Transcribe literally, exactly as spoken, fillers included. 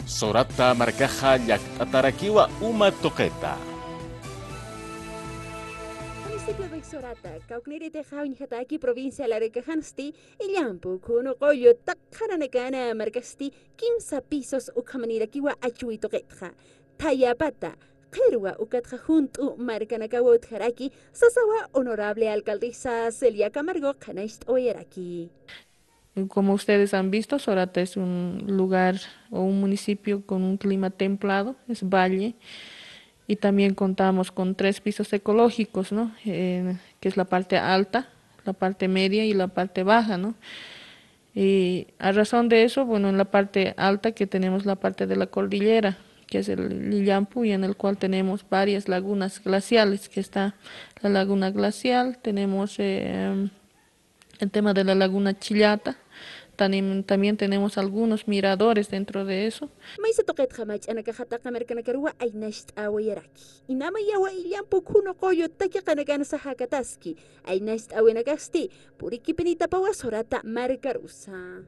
Sorata markaxa llakt'atarakiwa uma tuqita. Municipio de Sorata, kawkniritixa uñjataki provincia Larecajansti, illampu khunu qullu taqhananakana markasti kimsa pisos ukhamanirakiwa achuwi tuqitxa. Thayapata, qhirwa ukatxa junt'u markanakawa utjaraki, sasawa honorable alcaldesa Celia Camargo qhanañcht'awayaraki. Como ustedes han visto, Sorata es un lugar o un municipio con un clima templado, es valle, y también contamos con tres pisos ecológicos, ¿no? Eh, que es la parte alta, la parte media y la parte baja, ¿no? Y a razón de eso, bueno, en la parte alta que tenemos la parte de la cordillera, que es el Lillampu, y en el cual tenemos varias lagunas glaciales, que está la laguna glacial, tenemos eh, el tema de la laguna Chillata, también, también tenemos algunos miradores dentro de eso. Maysa tuqitxa mach'anakaxa taqa markanakaruwa aynacht'awayaraki. Inama yawa illampu khunu qullu takiqanakan sajakataski. Aynacht'awinakasti purikipinitapawa Sorata markarusa.